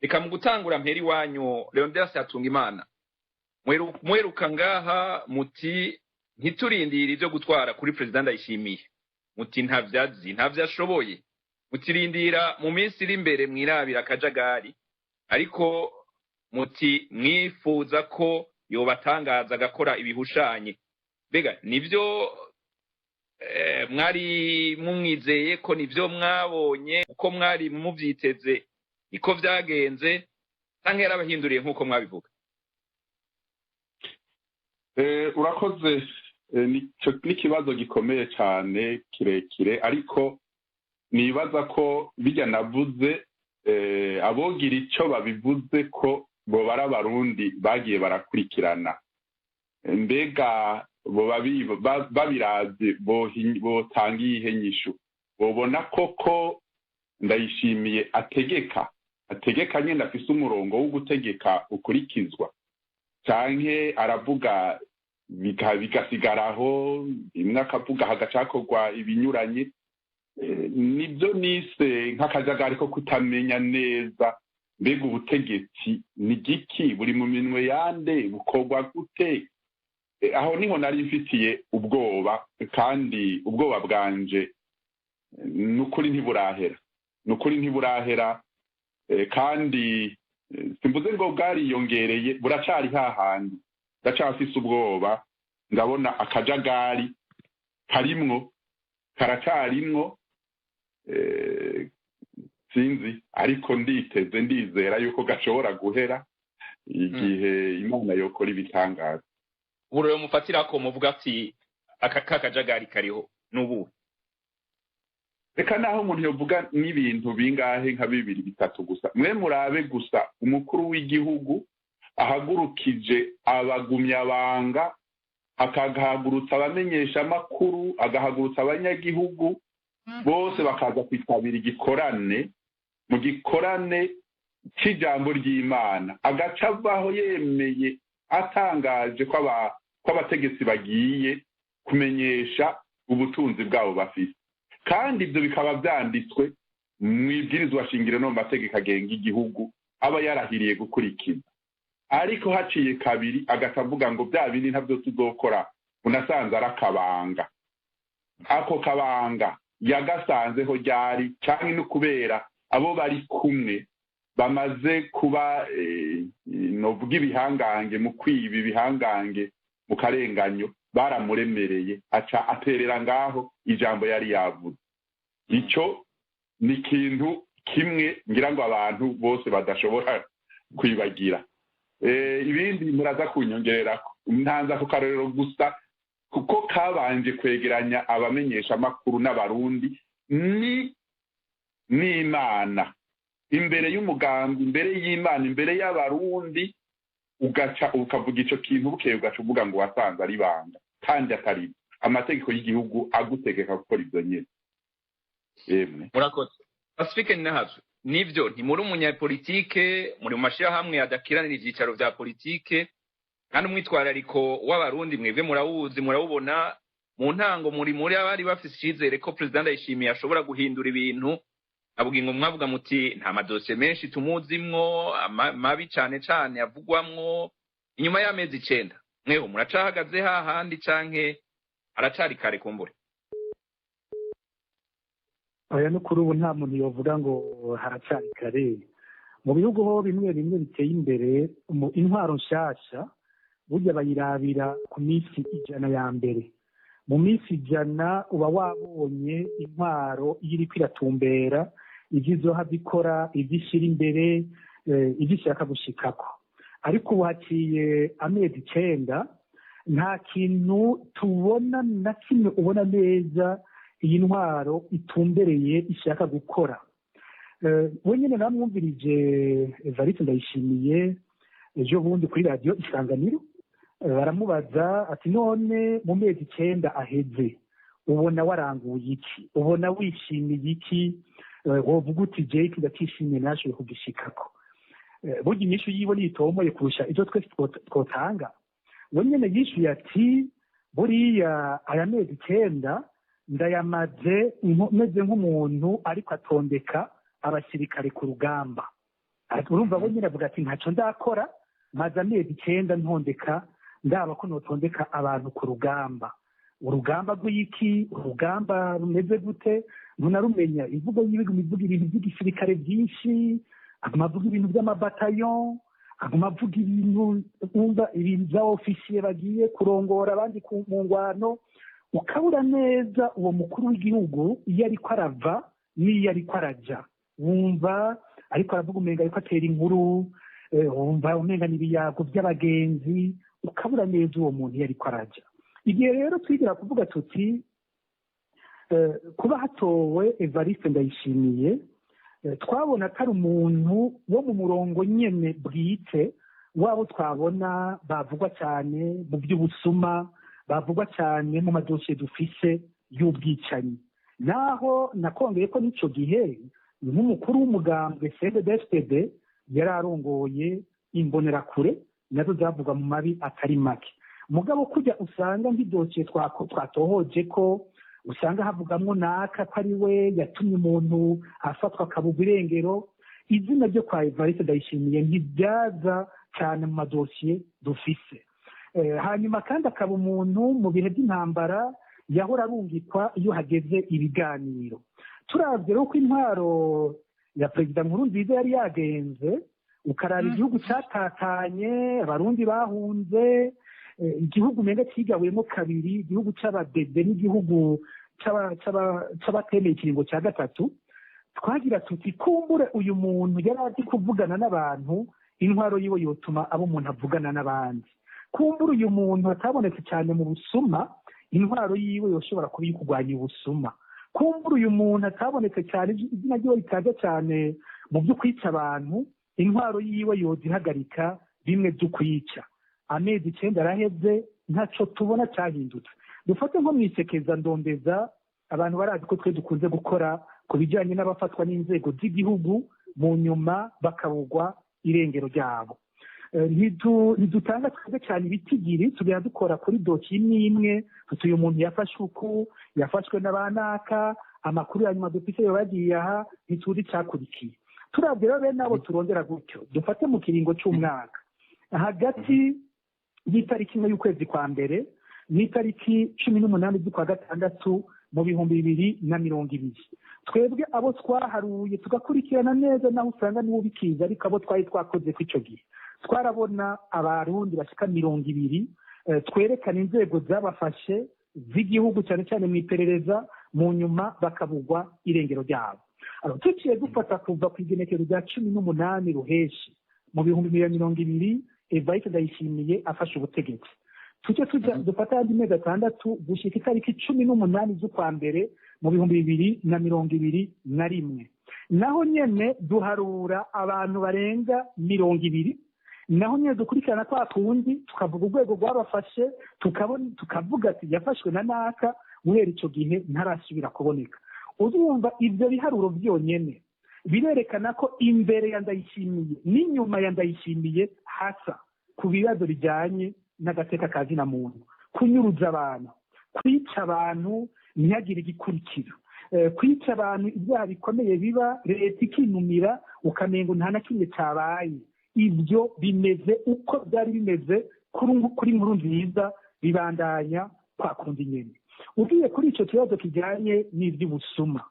Reka mu gutangura mpera iwanyu, Leonidas Hatungimana. Mweruka ngaha muti ntiturindire ivyo gutwara kuri Perezida Ndayishimiye, muti ntavyazi, ntavyo ashoboye, mutirindira mu minsi iri imbere mwirabira akajagari, ariko muti mwifuza ko yobatangaza agakora ibihushanye. Mbega nivyo mwari mumwizeye ko nivyo mwabonye uko mwari muvyiteze, niko vyagenze, canke yarabahinduriye nk'uko mwabivuga? Urakoze. N'ikibazo gikomeye cyane, kirekire, ariko nibaza ko bijya navuze, abogira icyo babivuze ko bo bari Abarundi bagiye barakurikirana. Mbega boba babiravye botanga iyihe nyishu? Bobona koko Ndayishimiye ategeka nyene, afise umurongo wo gutegeka ukurikizwa, canke aravuga bigasigaraho, rimwe akavuga hagacakorwa ibinyuranye? Nibyo nise nk'akajagari ko kutamenya neza mbega ubutegetsi ni giki, buri mu minwe yande, bukorwa gute? Aho niho nari mfitiye ubwoba, kandi ubwoba bwanje nukuri ntiburahera, nukuri ntiburahera. Kandi simvuze ngo bwariyongereye, buracari hahandi, ndacafise ubwoba. Ndabona akajagari karimwo, karacarimwo. Sinzi, ariko nditeze, ndizera yuko gashobora guhera igihe Imana yokora ibitangaza. Uburorero mufatirako muvuga ati aka kakajagari kariho n'ubuhe? Reka naho umuntu yovuga n'ibintu bingahe, nka bibiri bitatu gusa. Mwe murabe gusa umukuru w'igihugu ahagurukije abagumyabanga, akagahagurutsa abamenyeshamakuru, agahagurutsa abanyagihugu bose bakaza kwitabira igikorane, mu gikorane c'ijambo ry'Imana, agaca avaho yemeye, atangaje ko abategetsi bagiye kumenyesha ubutunzi bwabo bafise, kandi ibyo bikaba vyanditswe mu ibwirizwa shingiro no mu mategeko agenga igihugu aba yarahiriye gukurikiza. Ariko haciye kabiri agaca avuga ngo bya bindi ntabyo tuzokora, unasanze ari akabanga. Ako kabanga yagasanzeho ryari? Canke no kubera abo bari kumwe bamaze kuba novuga ibihangange mu kwiba, ibihangange mu karenganyo, baramuremereye, aca aterera ngaho ijambo yari yavuze. Ico ni ikintu kimwe ngira ngo abantu bose badashobora kwibagira. Ibindi muraza kunyongererako. Ntanze ako karorero gusa kuko kabanje kwegeranya abamenyeshamakuru n'Abarundi ni n'Imana imbere y'umugambi, imbere y'Imana, imbere y'Abarundi, ugaca ukavuga ico kintu, bukeye ugaca uvuga ngo wasanze ari ibanga kandi atari amategeko y'igihugu agutegeka gukora ivyo nyene. Yemwe. Murakoze. Pacifique Ninahazo, nivyo ntimuri umunyapolitike, muri mu mashirahamwe adakiranira ivyicaro vya politike, kandi umwitwarariko w'Abarundi mwebwe murawuzi, murawubona. Mu ntango muri abari bafise icizere ko Perezida Ndayishimiye ashobora guhindura ibintu. Avuga ngo mwavuga muti nta madosiye menshi tumuzimwo mabi cane cane avugwamwo. Inyuma y'amezi 9, mweho muracahagaze hahandi canke aracari kare kumbure? Oya, no kuri ubu nta muntu yovuga ngo haracari kare. Mu bihugu ho bimwe bimwe biteye imbere, mu intwaro nshasha burya bayirabira ku minsi 100 ya mbere. Mu minsi 100 uba wabonye intwaro iyo iriko iratumbera, ivyo izohava ikora, ivyo ishira imbere, ivyo ishaka gushikako. Ariko ubu haciye amezi 9, nta kintu tubona na kimwe ubona neza iyi ntwaro itumbereye ishaka gukora. We nyene namwumvirije Evariste Ndayishimiye ejo bundi kuri radiyo Isanganiro, baramubaza ati none mu mezi 9 aheze ubona waranguye iki, ubona wishimiye iki, wovuga uti jewe ndakishimiye nashoboye kugishikako? Burya inyishu yiwe nitomoye kurusha ivyo twese twotanga. We nyene yishuye ati buriya aya mezi 9 ndayamaze meze nk'umuntu ariko atondeka abasirikare ku rugamba. Urumva bo nyine avuga ati ntacyo ndakora, maze amezi 9 ntondeka, ndaba ko notondeka abantu ku rugamba. Urugamba rw'iki? Urugamba rumeze gute? Ntunarumenya. Imvugo yiwe iguma ivuga ibintu by'igisirikare byinshi, aguma avuga ibintu by'amabatayon, aguma avuga ibintu wumva ibintu bya ofisiye bagiye kurongora abandi mu ngwano, ukabura neza uwo mukuru w'igihugu iyo ariko arava n'iyo ariko araja. Wumva ariko aravuga umenga ariko atera inkuru, wumva umenga n'ibiyago by'abagenzi, ukabura neza uwo muntu iyo ariko araja. Igihe rero twigira kuvuga tuti kuba hatowe Evariste Ndayishimiye, twabona atari umuntu wo mu murongo nyene bwite wabo twabona bavugwa cyane mu by'ubusuma, bavugwa cyane mu madosiye dufise y'ubwicanyi. Naho nakongeye ko n'ico gihe nk'umukuru w'umugambwe CNDD-FDD yari arongoye imbonerakure, nazo zavugwa mu mabi atari make. Mugabo kujya usanga nk'idosiye twatohoje ko usanga havugamwo naka ko ari we yatumye umuntu afatwa akabugwa irengero, izina ryo kwa Evariste Ndayishimiye ntibyaza cyane mu madosiye dufise. Hanyuma kandi akaba umuntu mu bihe by'intambara yahora arungikwa iyo hageze ibiganiro. Turavye rero ko intwaro ya Perezida Nkurunziza yari yagenze, ukaraba igihugu cyatatanye, abarundi bahunze, igihugu umenga kigabuyemo kabiri, igihugu c'abadede n'igihugu c'abatemeye ikiringo cya gatatu, twagira tuti kumbure uyu muntu yari azi kuvugana n'abantu, intwaro yiwe yotuma abo umuntu avugana n'abandi. Kumbure uyu muntu atabonetse cyane mu busuma, intwaro yiwe yoshobora kuba kurwanya ubusuma. Kumbure uyu muntu atabonetse cyane, izina ryiwe ritaza cyane mu byo kwica abantu, intwaro yiwe yozihagarika bimwe byo kwica. Amezi 9 araheze ntaco tubona cyahindutse. Dufate nko mwisekeza ndondeza, abantu barazi ko twe dukunze gukora ku bijyanye n'abafatwa n'inzego z'igihugu mu nyuma bakabugwa irengero ryabo. Ntidutanga twebwe cyane ibitigiri, tugenda dukora kuri doki imwe imwe, tuti uyu muntu yafashwe uku, yafashwe n'abanaka, amakuru ya nyuma dufise yo bagiye aha, ntituzi icyakurikiye. Turavye rero bene abo turondera gutyo, dufate mu kiringo c'umwaka hagati y'itariki 1 y'ukwezi kwa mbere n'itariki 18 z'ukwa gatandatu mu 2020, twebwe abo twaharuye tugakurikirana neza, naho usanga niwo bikiza, ariko abo twari twakoze ko ico gihe twarabona abarundi bashika 20, twerekana inzego zabafashe z'igihugu cyane cyane mu iperereza, mu nyuma bakabugwa irengero ryabo. Tuciye dufata kuva ku igenekerezo rya 18 Ruheshi mu 2020, Evariste Ndayishimiye afashe ubutegetsi, tujye tujya dufata andi mezi 6 gushika itariki 18 z'ukwa mbere mu 2021, naho nyene duharura abantu barenga 20, naho nyene dukurikirana kwa kundi, tukavuga urwego rwabafashe, tukavuga ati yafashwe na naka, guhera ico gihe ntarasubira kuboneka. Urumva ivyo biharuro byonyene birerekana ko imbere ya Ndayishimiye n'inyuma ya Ndayishimiye hasa ku bibazo bijyanye n'agateka ka zina muntu, kunyuruza abantu, kwica abantu ntihagire igikurikira, kwica abantu ibyaha bikomeye biba, leta ikinumira ukamengo nta na kimwe cyabaye. Ibyo bimeze uko byari bimeze kuri Nkurunziza, bibandanya kwa kundi nyene. Ugiye kuri ico kibazo kijyanye n'ivy'ubusuma,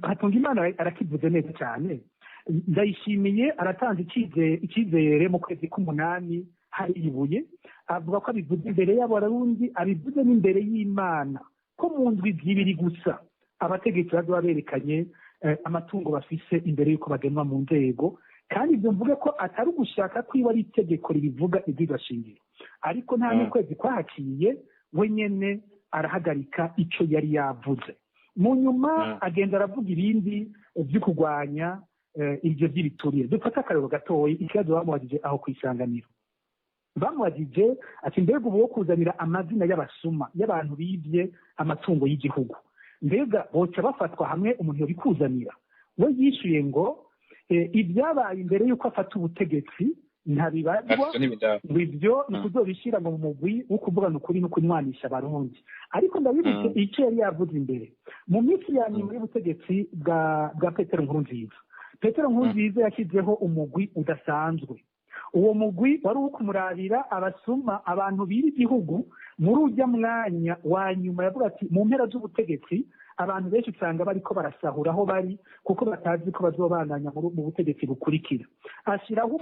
Hatungimana arakivuze neza cyane. Ndayishimiye aratanze icyizere mu kwezi k'umunani hari ibuye, avuga ko abivuze imbere y'abarundi, abivuze n'imbere y'Imana, ko mu ndwi zibiri gusa abategetsi bazoba berekanye amatungo bafise imbere y'uko bagenwa mu nzego. Kandi ibyo mvuge ko atari ugushaka kwiba ari itegeko ribivuga iby'igashingiro, ariko nta n'ukwezi kwahaciye we nyene arahagarika ico yari yavuze. Mu nyuma agenda aravuga ibindi byo kurwanya ibyo by'ibituriye. Dufate akarero gatoyi, ikibazo bamubajije aho kwisanganiro, bamubajije ati mbega ubu wo kuzanira amazina y'abasuma y'abantu bibye amatungo y'igihugu, mbega boca bafatwa hamwe umuntu yobikuzanira? We yishuye ngo ibyabaye imbere y'uko afata ubutegetsi ntabibazwa, ngo ibyo ni kuzobishyira ngo mu mugwi wo kuvugana ukuri no kunywanisha abarundi. Ariko ndabibutse icyo yari yavuze imbere mu minsi ya nyuma y'ubutegetsi bwa Petero Nkurunziza. Petero Nkurunziza yashyizeho umugwi udasanzwe. Uwo mugwi wari uwo kumurabira abasuma, abantu biri igihugu muri ujya mwanya wa nyuma. Yavuga ati mu mpera z'ubutegetsi abantu benshi usanga bariko barasahura aho bari, kuko batazi ko bazobandanya mu butegetsi bukurikira. Ashyiraho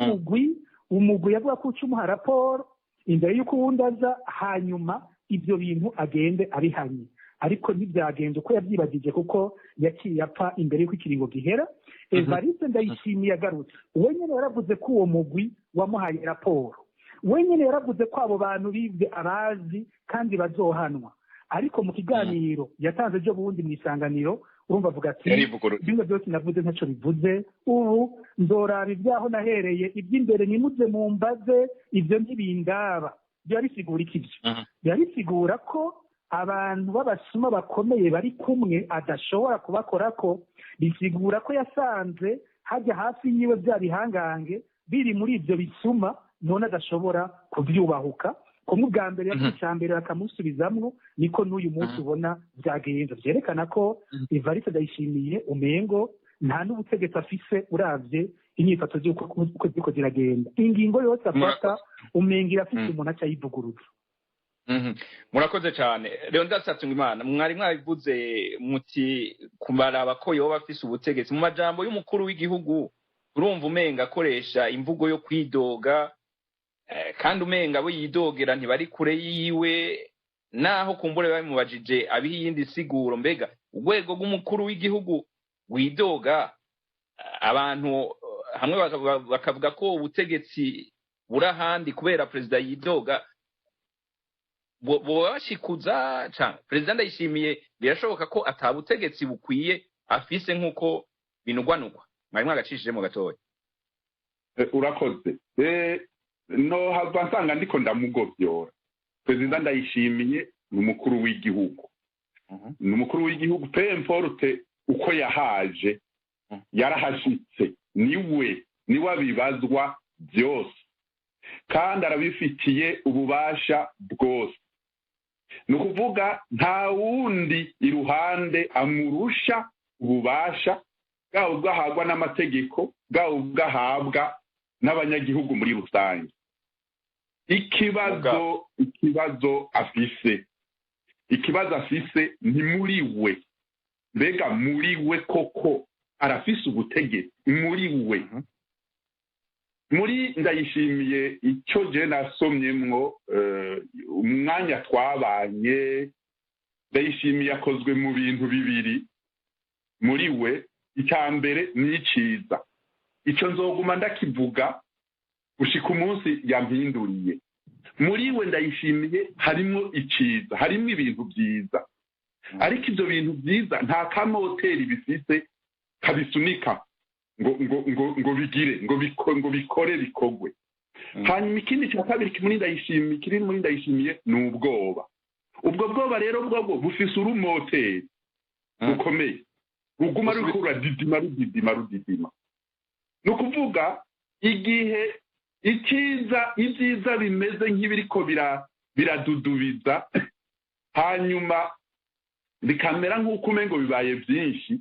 umugwi yavuga ko uca umuha raporo imbere y'uko uwundi aza, hanyuma ibyo bintu agende abihanye. Ariko ntibyagenze uko yabyibagije, kuko yaciye apfa imbere y'uko ikiringo gihera. Evariste Ndayishimiye agarutse, we nyine yaravuze ko uwo mugwi wamuhaye raporo, we nyine yaravuze ko abo bantu bibye abazi kandi bazohanwa. Ariko mu kiganiro yatanze ejo bundi mu Isanganiro, urumva avuga ati bimwe byose navuze ntacyo bivuze, ubu nzoraba ibyaho nahereye, iby'imbere nimuze mumbaze, ibyo ntibindaba. Biba bisigura iki? Ibyo biba bisigura ko abantu b'abasuma bakomeye bari kumwe adashobora kubakora, ko bisigura ko yasanze hajya hafi yiwe bya bihangange biri muri ibyo bisuma, none adashobora kubyubahuka. Kumwe ubwa mbere yavuze mbere bakamusubizamwo, niko n'uyu munsi ubona byagenze. Byerekana ko Evariste Ndayishimiye umengo nta n'ubutegetsi afise, uravye inyifato z'uko uko ziriko ziragenda. Ingingo yose afata umengo irafise umuntu aca ayivuguruza. Murakoze cyane. Rero ndasatse Imana, mwari mwabivuze muti kubaraba ko yoba afise ubutegetsi. Mu majambo y'umukuru w'igihugu urumva umenga akoresha imvugo yo kwidoga, kandi umenga abo yidogera ntibari kure yiwe, naho kumbure bamubajije abiha iyindi siguro. Mbega urwego rw'umukuru w'igihugu widoga, abantu hamwe bakavuga ko ubutegetsi buri ahandi kubera perezida yidoga, boba bashikuza? Canke perezida Ndayishimiye birashoboka ko atabutegetsi bukwiye afise nk'uko binugwanugwa? Mwari mwagacishijemo gatoya. Urakoze. No hava nsanga ndiko ndamugovyora. Perezida Ndayishimiye ni umukuru w'igihugu, ni umukuru w'igihugu, peu importe uko yahaje, yarahashitse, niwe abibazwa byose kandi arabifitiye ububasha bwose. Ni ukuvuga nta wundi iruhande amurusha ububasha, bwaba ubwahabwa n'amategeko, bwaba ubwahabwa n'abanyagihugu muri rusange. Ikibazo afise ni muri we. Mbega muri we koko arafise ubutegetsi muri we? Muri Ndayishimiye, icyo je nasomyemwo umwanya twabanye, Ndayishimiye akozwe mu bintu bibiri muri we. Icya mbere ni iciza, icyo nzoguma ndakivuga gushika umunsi yampinduriye. Muri we Ndayishimiye harimo iciza, harimo ibintu byiza, ariko ibyo bintu byiza nta kamoteri bifise kabisunika ngo bigire ngo bikore bikogwe. Hanyuma ikindi cya kabiri muri Ndayishimiye, kiri muri Ndayishimiye, ni ubwoba. Ubwo bwoba rero bwobwo bufise urumoteri bukomeye, ruguma ruriko ruradidima, rudidima, rudidima. Ni ukuvuga igihe icyiza, ibyiza bimeze nk'ibiriko biradudubiza, hanyuma bikamera nk'uko umengo bibaye byinshi,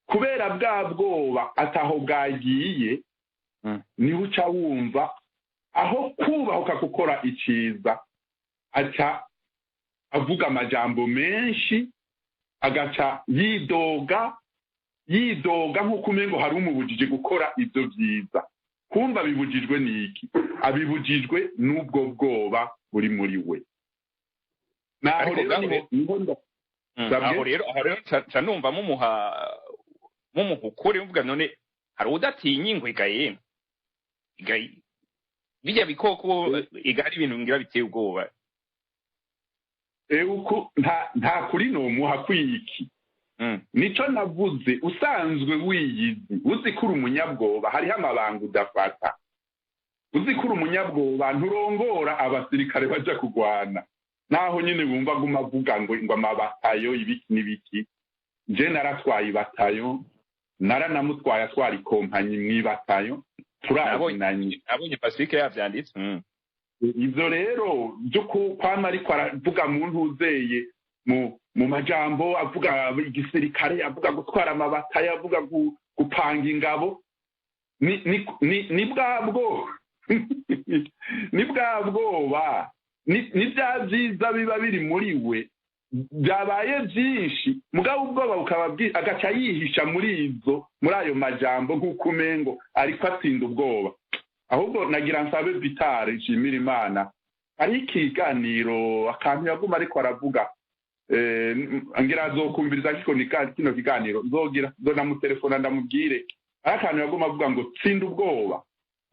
kubera bwa bwoba ataho bwagiye, niho uca wumva aho kubahuka gukora iciza aca avuga amajambo menshi, agaca yidoga, yidoga nk'uko umengo hari umubujije gukora ibyo byiza. Kumva bibujijwe n'iki? Abibujijwe n'ubwo bwoba buri muri we. Naho Ariko rero niho Sabwe? Aho rero ca numva mumuha ukuri, muvuga none hari udatinya ingwe gayemwe bijya bikoko iga hari ibintu ngira biteye ubwoba. Uko nta kuri nomuha kwiki. Nico navuze, usanzwe wiyizi, uzi ko uri umunyabwoba, hariho amabanga udafata. Uzi ko uri umunyabwoba, nturongora abasirikare baja kugwana. Naho nyine wumva aguma avuga ngo amabatayo, ibiki n'ibiki. Je naratwaye ibatayo, naranamutwaye atwara ikompanyi mw'ibatayo, turazinanye. Abonye Pacifique yavyanditse. Ivyo rero byo kwama ariko aravuga mu ntuzeye mu majambo, avuga igisirikare, avuga gutwara amabatayo, avuga Gupanga ingabo ni bwabwo, ni bwa bwoba, ni bya byiza biba biri muri we byabaye byinshi, mugabo ubwoba bukaba agaca yihisha muri izo, muri ayo majambo, nk'uko umengo ariko atsinda ubwoba. Ahubwo nagira nsabe Vitale nshimira Imana, ari ikiganiro akantu yaguma ariko aravuga, ngira azokumviriza kino kiganiro, nzogira nzonamutelefona ndamubwire. Ari akantu yaguma avuga ngo tsinda ubwoba.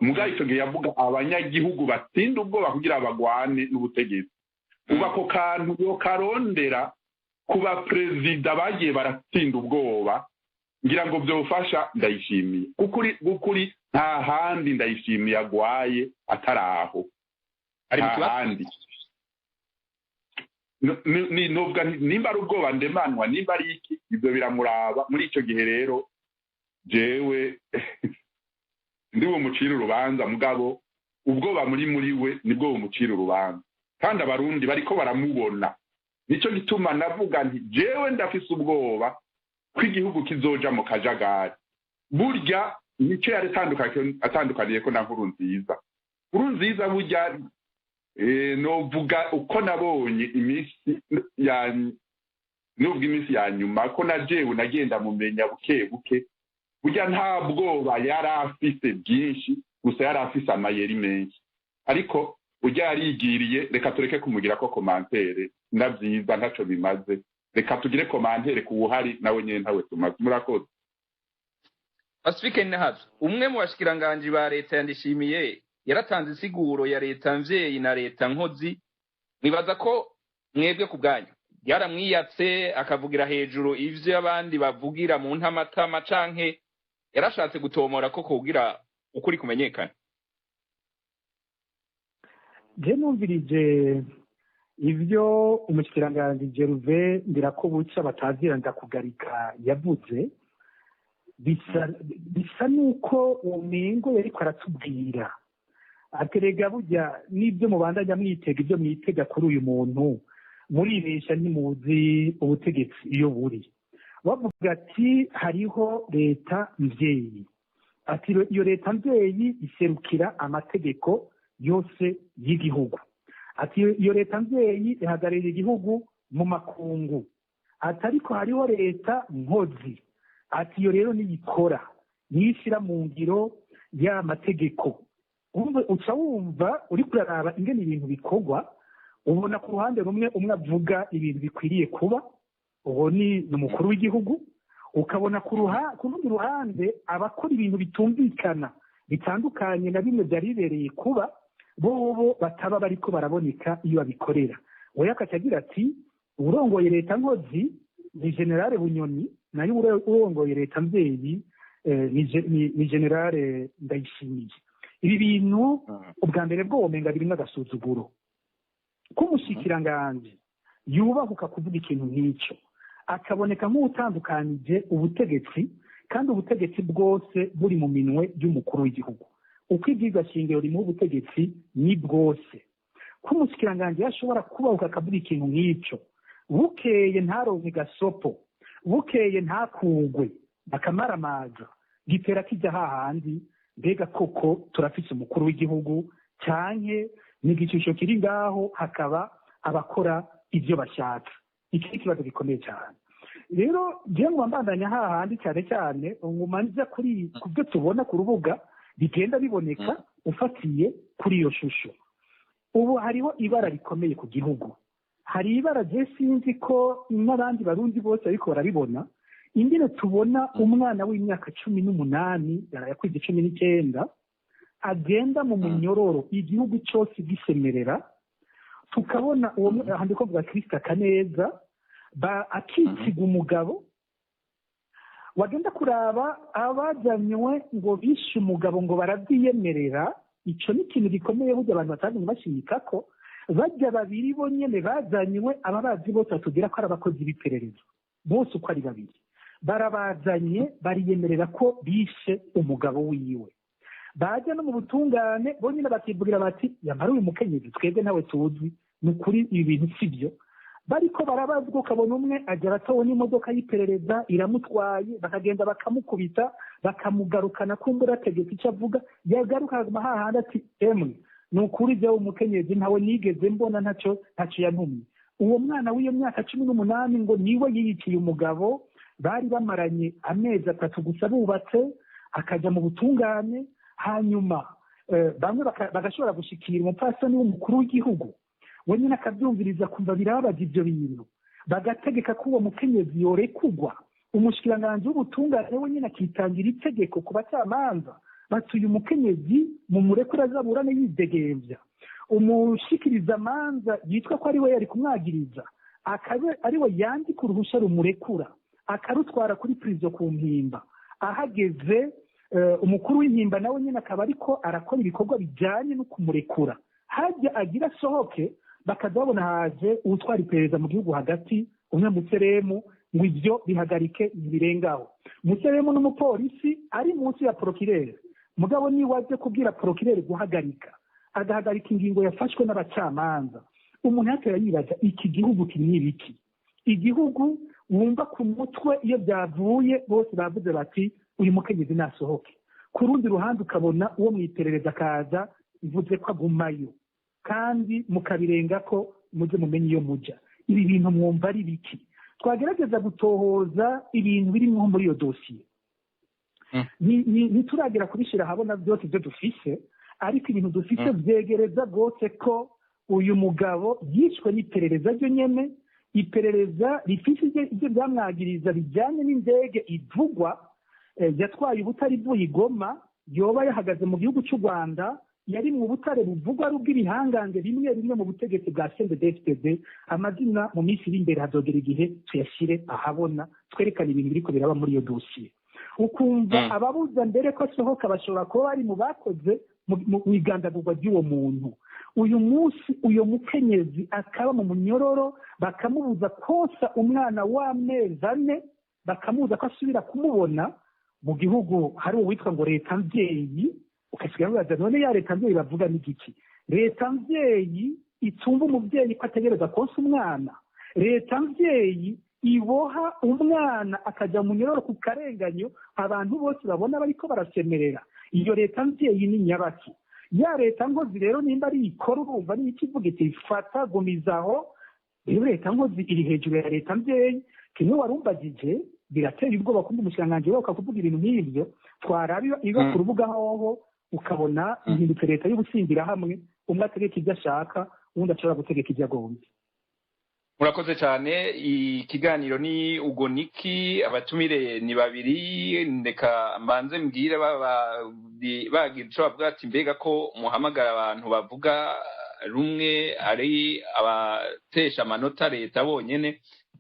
Mugabo icyo gihe yavuga abanyagihugu batsinda ubwoba kugira bagwane n'ubutegetsi. Ubu ako kantu yo karondera ku baperezida bagiye baratsinda ubwoba, ngira ngo byofasha Ndayishimiye. Kukuri nta handi Ndayishimiye agwaye atari aho. Ari mu nta kibazo. Handi ni nubwo nimba ari ubwoba ndemanwa, nimba ari iki, ibyo biramuraba. Muri icyo gihe rero jewe ndi bumucire urubanza, mugabo ubwoba muri we nibwo bumucira urubanza, kandi Abarundi bariko baramubona. Nicyo gituma navuga nti jewe ndafise ubwoba ko igihugu kizoja mu kajagari. Burya nicyo yari atandukaniye ko na Nkurunziza. Nkurunziza burya, novuga uko nabonye iminsi ya nubwo iminsi ya nyuma ko na jewe nagenda mumenya buke buke, burya nta bwoba yari afise bwinshi, gusa yari afise amayeri menshi. Ariko burya yarigiriye. Reka tureke kumugira ko commentaire na byiza ntaco bimaze. Reka tugire commentaire ku buhari nawe nyene ntawe tumaze. Murakoze. Pacifique Ninahazo, umwe mu bashikiranganji ba leta yandishimiye yaratanze insiguro ya leta mvyeyi na leta nkozi. Nibaza ko mwebwe ku bwanyu yaramwiyatse akavugira hejuru ivyo abandi bavugira mu ntamatama, canke yarashatse gutomora ko kugira ukuri kumenyekana? Je numvirije ibyo umushikiranganji Gervais Ndirakobuca batazira Ndakugarika yavuze, bisa nuko uwo yariko aratubwira aterega burya n'ibyo mubandanya mwitega, ibyo mwitega kuri uyu muntu muribesha, ntimuzi ubutegetsi iyo buri. Bavuga ati hariho leta mvyeyi, ati iyo leta mvyeyi iserukira amategeko yose y'igihugu, ati iyo leta mvyeyi ihagararira igihugu mu makungu, ati ariko hariho leta nkozi, ati iyo rero niyikora, niyo ishyira mu ngiro ya mategeko. Uca wumva uri kuraraba ingene ibintu bikorwa, ubona ku ruhande rumwe umwe avuga ibintu bikwiriye kuba, uwo ni umukuru w'igihugu, ukabona ku rundi ruhande abakora ibintu bitumvikana, bitandukanye na bimwe byari bibereye kuba, bobo bataba bariko baraboneka iyo babikorera. We akaca agira ati urongoye leta nkozi ni général Bunyoni, nayo urongoye leta mvyeyi ni général Ndayishimiye. Ibi bintu ubwa mbere bwo womenga birimo agasuzuguro k'umushikiranganji yubahuka kuvuga ikintu nk'icyo, akaboneka nk'utandukanije ubutegetsi, kandi ubutegetsi bwose buri mu minwe y'umukuru w'igihugu. Uko ibyigwa shingiro rimuha ubutegetsi ni bwose. Ko umushikiranganji yashobora kubahuka akavuga ikintu nk'icyo, bukeye ntaronke gasopo, bukeye ntakugwe akamaramaza, gitera kijya hahandi: mbega koko turafise umukuru w'igihugu, canke ni igicisho kiri ngaho hakaba abakora ibyo bashaka? Iki ni ikibazo gikomeye cyane. Rero ngiye ngo mbandanya hahandi, cyane cyane nguma nza kuri ku byo tubona ku rubuga bigenda biboneka. Ufatiye kuri iyo shusho, ubu hariho ibara rikomeye ku gihugu. Hari ibara, je sinzi ko n'abandi Barundi bose ariko barabibona, ingene tubona umwana w'imyaka 18, yarayakwije 19, agenda mu munyororo igihugu cyose gisemerera. Tukabona uwo aha ndiko mvuga Kristo Kaneza ba akitsiga umugabo, wagenda kuraba abajanywe ngo bishe umugabo ngo barabyiyemerera. Ico ni ikintu gikomeye burya abantu batagumye bashimika ko bajya babiri bo nyene bazanywe, ababazi bose batubwira ko ari abakozi b'iperereza. Bose uko ari babiri barabazanye, bariyemerera ko bishe umugabo wiwe. Bajya no mu butungane, bo nyine bakivugira bati yamara uyu mukenyezi twebwe ntawe tuzi, ni ukuri ibi bintu si byo. Bariko barabazwa, ukabona umwe agera atowe n'imodoka y'iperereza iramutwaye, bakagenda bakamukubita, bakamugarukana, kumbura ategetse icyo avuga, yagaruka akaguma hahandi ati: "Emwe, ni ukuri jyewe umukenyezi ntawe nigeze mbona, ntacyo yantumye." Uwo mwana w'iyo myaka 18 ngo niwe yiyiciye umugabo bari bamaranye amezi 3 gusa bubatse, akajya mu butungane. Hanyuma bamwe bagashobora gushikira umupfasoni w'umukuru w'igihugu, we nyine akabyumviriza, kumva birababaza ibyo bintu, bagategeka ko uwo mukenyezi yorekugwa. Umushikiranganji w'ubutungane we nyine akitangira itegeko ku bacamanza batuye: "Umukenyezi mu murekure azaburane yidegembya." Umushikirizamanza yitwa ko ari we yari kumwagiriza akaba ari we yandika uruhushya rumurekura, akarutwara kuri prison ku Mpimba. Ahageze, umukuru w'impimba nawe nyine akaba ariko arakora ibikorwa bijyanye no kumurekura. Hajya agira asohoke, bakaza babona haje uwutwara iperereza mu gihugu hagati, umwe museremu, ngo ibyo bihagarike, ntibirengaho. Museremu n'umupolisi ari munsi ya procureur, mugabo niwe aje kubwira procureur guhagarika, agahagarika ingingo yafashwe n'abacamanza. Umuntu yatera yibaza: iki gihugu kirimo ibiki? Igihugu wumva ku mutwe iyo byavuye bose bavuze bati: "Uyu mukenyezi nasohoke." Ku rundi ruhande ukabona uwo mu iperereza akaza ivuze ko agumayo, kandi mukabirenga ko muze mumenye iyo muja. Ibi bintu mwumva ari biki? Twagerageza gutohoza ibintu biri nko muri iyo dosiye, ntituragera kubishyira ahabona byose ibyo dufise, ariko ibintu dufise byegereza rwose ko uyu mugabo yishwe n'iperereza ryo nyene, iperereza rifise ibyo byamwagiriza bijyanye n'indege ivugwa yatwaye ubutare ivuye i Goma, yoba yahagaze mu gihugu cy'u Rwanda, yari mu butare buvugwa ari ubw'ibihangange bimwe bimwe mu butegetsi bwa CNDD-FDD. Amazina mu minsi iri imbere hazogera igihe tuyashyire ahabona, twerekane ibintu biriko biraba muri iyo dosiye. Ukumva ababuza mbere ko asohoka bashobora kuba bari mu bakoze mu igandagurwa ry'uwo muntu. Uyu munsi uyo mukenyezi akaba mu munyororo, bakamubuza konsa umwana w'amezi 4, bakamubuza ko asubira kumubona. Mu gihugu hari uwitwa ngo leta mvyeyi, ukasigara wibaza: none ya leta mvyeyi bavuga ni igiki? Leta mvyeyi itumva umuvyeyi ko ategereza konsa umwana? Leta mvyeyi iboha umwana akajya mu munyororo ku karenganyo, abantu bose babona bariko barasemerera? Iyo leta mvyeyi ni nyabaki? Ya leta nkozi rero nimba ari ikora, urumva ni ikivuga iti: "Fata, gumizaho." Rero leta nkozi iri hejuru ya leta mvyeyi. Kimwe warumbagije, birateye ubwoba kumva umushikiranganji we ukakuvuga ibintu nk'ibyo. Twaraba iba ku rubuga hoho, ukabona ihindutse leta y'ubutsindirahamwe, umwe ategeka ibyo ashaka, uwundi ashobora gutegeka ibyo agombye. Murakoze cyane. Ikiganiro ni ugoniki, abatumire ni babiri. Ndeka mbanze mbwire bagira ico bavuga ati: mbega ko muhamagara abantu bavuga rumwe, ari abatesha amanota leta bonyene?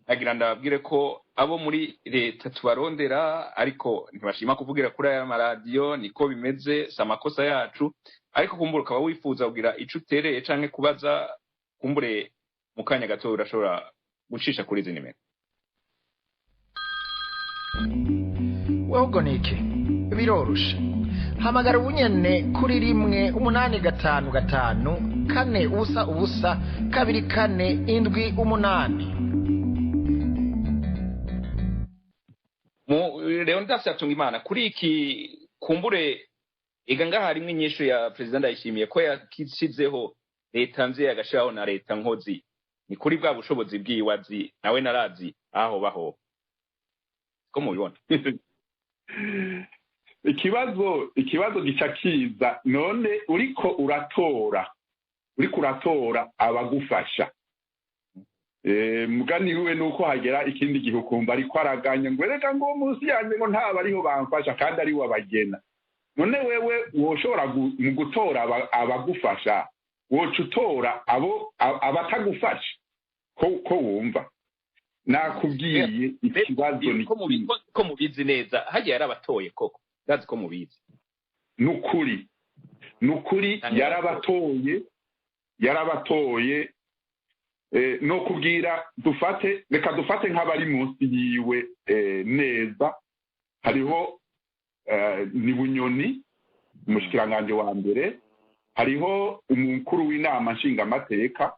Nagira ndababwire ko abo muri leta tubarondera, ariko ntibashima kuvugira kuri aya maradiyo. Niko bimeze, si amakosa yacu. Ariko kumbura ukaba wifuza kugira ico utereye canke kubaza, kumbure mu kanya gato urashobora gucisha kuri izi nimero. Wewe niki biroroshe, hamagara ubunyene kuri 1 855 4 0 0 2 4 7 8. Mu Leonidas Hatungimana, kuri iki kumbure ega ngaha harimwo inyishu ya Perezida Ndayishimiye ko yakishizeho leta mvyeyi, agashiraho na leta nkozi. Ni kuri bwa bushobozi bwiwe azi, nawe narazi aho baho ko mubibona. Ikibazo gica kiza: none uriko uratora abagufasha, mugani wiwe nuko hagera ikindi gihe ukumva ariko araganya ngo: "Reka," ngo "munsi yanjye ngo ntaba ariho bamfasha," kandi ari we abagena. None wewe woshobora mu gutora abagufasha, woca utora abo abatagufasha? Ko wumva nakubwiye, ikibazo ni ko mubi- ko mubizi neza, hagiye yarabatoye koko, ndazi ko mubizi. Nukuri yarabatoye. No kubwira dufate, reka dufate nk'abari munsi yiwe neza, hariho ni Bunyoni, umushikiranganji wa mbere, hariho umukuru w'inama nshingamateka.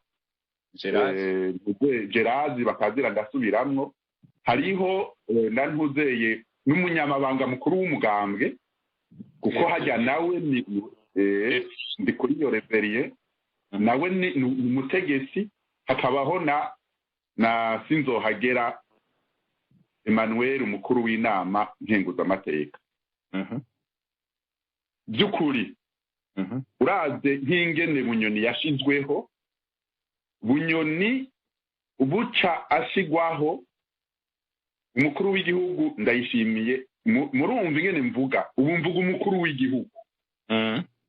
Gerazi bakazira ndasubiramwo, hariho na Ntuzeye n'umunyamabanga mukuru w'umugambwe, kuko hajya nawe ni ndi kuri iyo Reverien, nawe ni umutegetsi. Hakabaho na Sinzohagera Emmanuel, umukuru w'inama nkenguzamateka. By'ukuri uraze nk'ingene Bunyoni yashizweho, Bunyoni buca ashigwaho umukuru w'igihugu Ndayishimiye. Murumva ingene mvuga ubu, mvuga umukuru w'igihugu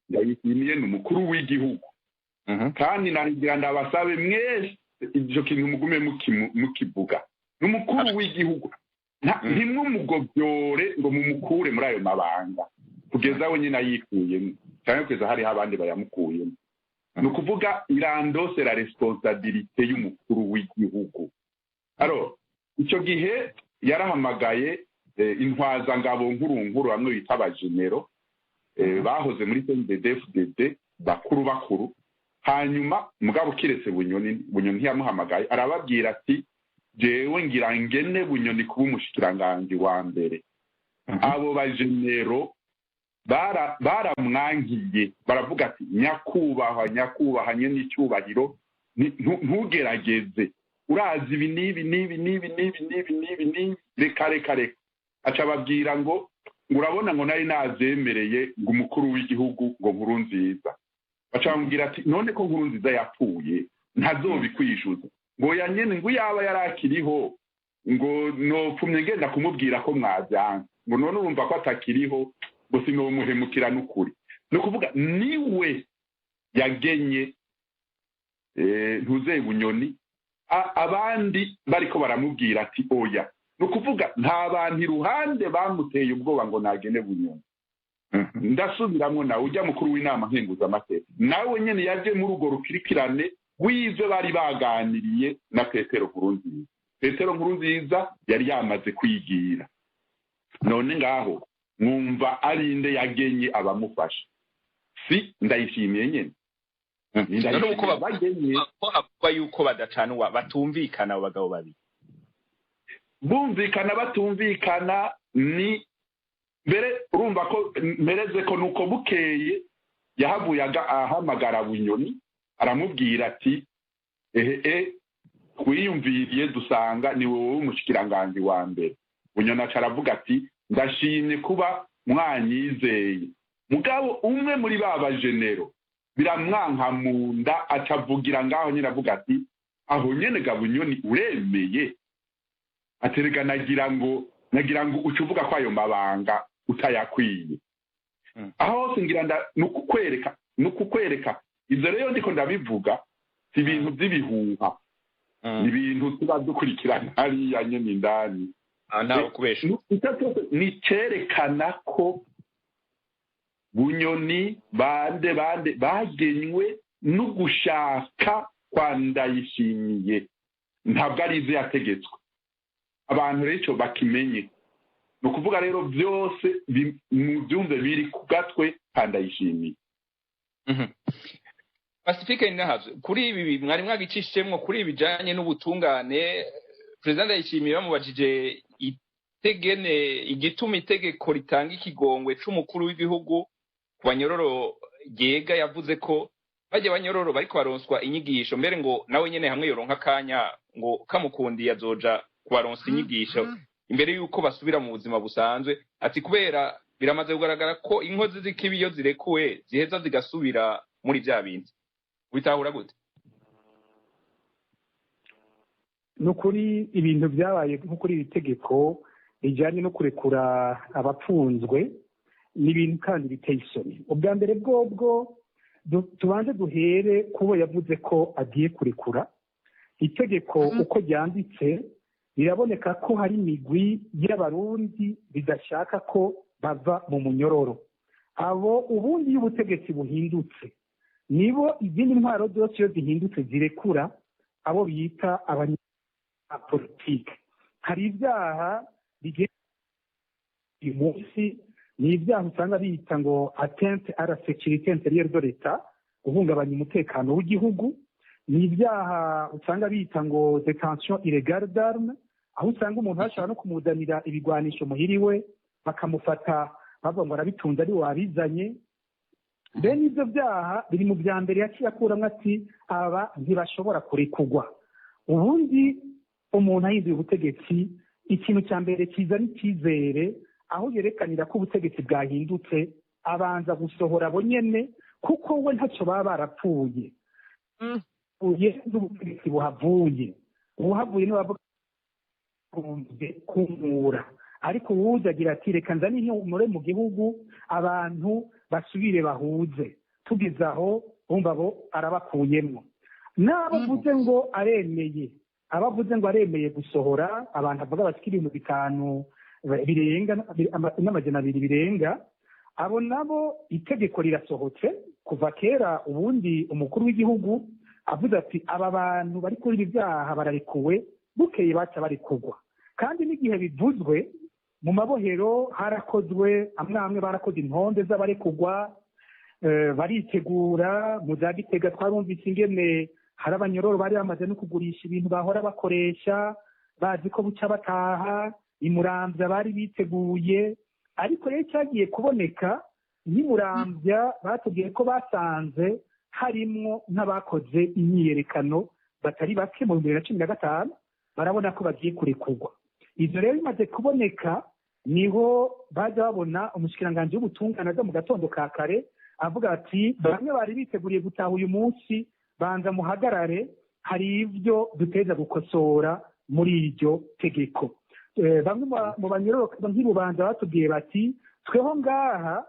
Ndayishimiye ni umukuru w'igihugu, kandi nagira ndabasabe mwese icyo kintu mugume mukivuga, ni umukuru w'igihugu. Ntimwumugobyore ngo mumukure muri ayo mabanga kugeza we nyine ayikuyemo, cyangwa kugeza hariho abandi bayamukuyemo. Ni ukuvuga il endosse la responsabilité y'umukuru w'igihugu. Alors icyo gihe yarahamagaye intwazangabo nkuru bamwe bita abajenero bahoze muri CNDD-FDD bakuru bakuru. Hanyuma mugabo kiretse Bunyoni, Bunyoni ntiyamuhamagaye, arababwira ati jewe ngira ngene Bunyoni kuba umushikiranganji wa mbere. Abo bajenero baramwangiye, baravuga ati nyakubahwa, nyakubahwa nyene icyubahiro, ntugerageze, urazi ibi n'ibi n'ibi n'ibi n'ibi n'ibi n'ibi n'ibi, reka reka reka. Aca ababwira ngo urabona ngo nari nazemereye ngo umukuru w'igihugu ngo Nkurunziza. Baca bamubwira ati none ko Nkurunziza yapfuye ntazobikwishuza, ngo ya nyene ngo yaba yarakiriho ngo nopfumye ngenda kumubwira ko mwavyanze, ngo none urumva ko atakiriho ngo sinomuhemukira n'ukuri. Ni ukuvuga niwe yagenye Ntuzeye Bunyoni, abandi bariko baramubwira ati oya. Ni ukuvuga nta bantu iruhande bamuteye ubwoba ngo nagene Bunyoni. Ndasubiramwo, nawe ujya mukuru w'inama nkenguzamateka nawe nyene yaje muri urwo rukurikirane rw'ivyo bari baganiriye na Petero Nkurunziza. Petero Nkurunziza yari yamaze kwigira, none ngaho mwumva arinde yagenye abamufasha? Si Ndayishimiye nyene? None uko bavuga yuko badacanwa, batumvikana, abo bagabo babiri? Bumvikana batumvikana ni mbere urumva ko mpereze ko nuko bukeye yahavuye ahamagara Bunyoni, aramubwira ati ehe, twiyumviriye dusanga ni wowe umushikiranganji wa mbere. Bunyoni aca aravuga ati ndashimye kuba mwanyizeye. Mugabo umwe muri ba bajenero biramwanka mu nda, acavugira ngaho nyine avuga ati aho nyene ga Bunyoni uremeye, aterega nagira ngo uca uvuga ko ayo mabanga utayakwiye. Aho hose ngira nukukwereka ivyo rero ndiko ndabivuga si ibintu by'ibihuha, ni ibintu tuba dukurikirana hariya nyene indani. Ntawe kubesha. Ni cerekana ko Bunyoni bande bande bagenywe n'ugushaka kwa Ndayishimiye, ntabwo ari ivyo yategetswe. Abantu rero ico bakimenye, ni ukuvuga rero byose mubyumve biri ku gatwe ka Ndayishimiye. Pacifique Ninahazo, kuri ibi mwari mwagicishemwo, kuri ibi bijanye n'ubutungane, Perezida Ndayishimiye bamubajije itegene igituma itegeko ritanga ikigongwe c'umukuru w'igihugu ku banyororo ryega, yavuze ko bajya banyororo bariko baronswa inyigisho, mbere ngo nawe nyene hamwe yoronka akanya ngo kamukundiye azoja kubaronsa inyigisho imbere yuko basubira mu buzima busanzwe. Ati kubera biramaze kugaragara ko inkozi z'ikibi iyo zirekuwe ziheza zigasubira muri vya bindi. Witahura gute? Ni ukuri ibintu byabaye nko kuri iri tegeko rijyanye no kurekura abapfunzwe ni ibintu kandi biteye isoni. Ubwa mbere bwobwo tubanze duhere kubo yavuze ko agiye kurekura. Itegeko uko ryanditse biraboneka ko hari imigwi y'abarundi bidashaka ko bava mu munyororo. Abo ubundi iyo ubutegetsi buhindutse nibo izindi ntwaro zose iyo zihindutse zirekura abo bita abanyapolitike. Hari ibyaha bigenda uyu munsi, ni ibyaha usanga bita ngo atteinte à la sécurité intérieure de l'État, guhungabanya umutekano w'igihugu, Ni ibyaha usanga bita ngo détention illégale d'armes, aho usanga umuntu bashobora no kumuzanira ibigwanisho muhiriwe, bakamufata bavuga ngo arabitunze, ari wabizanye. Bene ibyo byaha biri mu bya mbere yaciye akuramo ati aba ntibashobora kurekugwa. Ubundi umuntu ahinduye ubutegetsi, ikintu cya mbere kizana icyizere, aho yerekanira ko ubutegetsi bwahindutse, abanza gusohora abo nyene, kuko we ntacyo baba barapfuye n'ubutegetsi buhavuye. Ubuhavuye niwe bavuga kumura, ariko uwuzi agira ati reka nzane ihumure mu gihugu, abantu basubire bahuze. Tugeze aho bumva abo arabakuyemwo, n'abo avuze ngo aremeye, abo avuze ngo aremeye gusohora abantu, avuga bashika 5000 birenga n'200 birenga, abo nabo itegeko rirasohotse kuva kera. Ubundi umukuru w'igihugu avuze ati aba bantu bari kuri ibi byaha bararekuwe, bukeye baca barekugwa. Kandi n'igihe bivuzwe mu mabohero harakozwe amwe amwe, barakoze intonde z'abarekugwa, baritegura. Mu za Gitega twarumvise ingene hari abanyororo bari bamaze no kugurisha ibintu bahora bakoresha, bazi ko buca bataha. Imuramvya bari biteguye, ariko rero cyagiye kuboneka nk'imuramvya batubwiye ko basanze harimwo nk'abakoze imyiyerekano batari bake mu 2015, barabona ko bagiye kurekurwa. Ivyo rero bimaze kuboneka, niho bajya babona umushikiranganji w'ubutungane aza mu gatondo ka kare avuga ati bamwe bari biteguriye gutaha uyu munsi, banza muhagarare, hari ibyo duteza gukosora muri iryo tegeko. Bamwe mu banyororo nk'ibubanza batubwiye bati tweho ngaha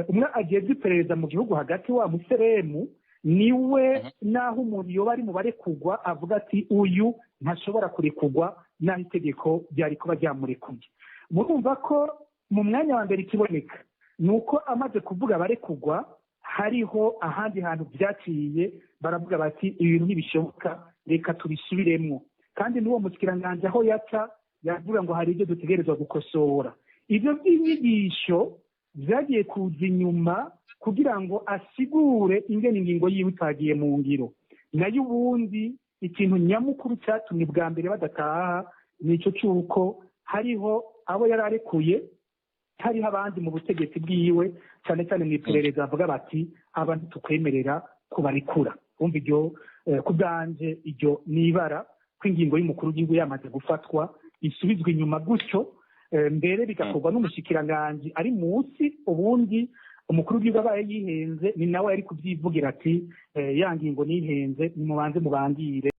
umwe ageze iperereza mu gihugu hagati wa museremu niwe, naho umuntu yoba ari mu barekugwa avuga ati uyu ntashobora kurekugwa naho itegeko ryari kuba ryamurekuye. Murumva ko mu mwanya wa mbere ikiboneka ni uko amaze kuvuga abarekugwa, hariho ahandi hantu byaciye, baravuga bati ibintu ntibishoboka, reka tubisubiremwo. Kandi n'uwo mushikiranganji aho yaca yavuga ngo hari ibyo dutegerezwa gukosora. Ibyo by'inyigisho byagiye kuza inyuma kugira ngo asigure ingene ingingo yiwe itagiye mu ngiro. Nayo ubundi ikintu nyamukuru cyatumye bwa mbere badataha nico cy'uko hariho abo yari arekuye, hariho abandi mu butegetsi bwiwe, cyane cyane mu iperereza, bavuga bati aba ntitukwemerera kubarekura. Wumva iryo ku bwanje iryo nibara ko ingingo y'umukuru w'igihugu yamaze gufatwa isubizwa inyuma gutyo, mbere bigakorwa n'umushikiranganji ari munsi. Ubundi umukuru w'igihugu abaye yihenze, ni nawe yari kubyivugira ati ya ngingo nihenze, nimubanze mubangire.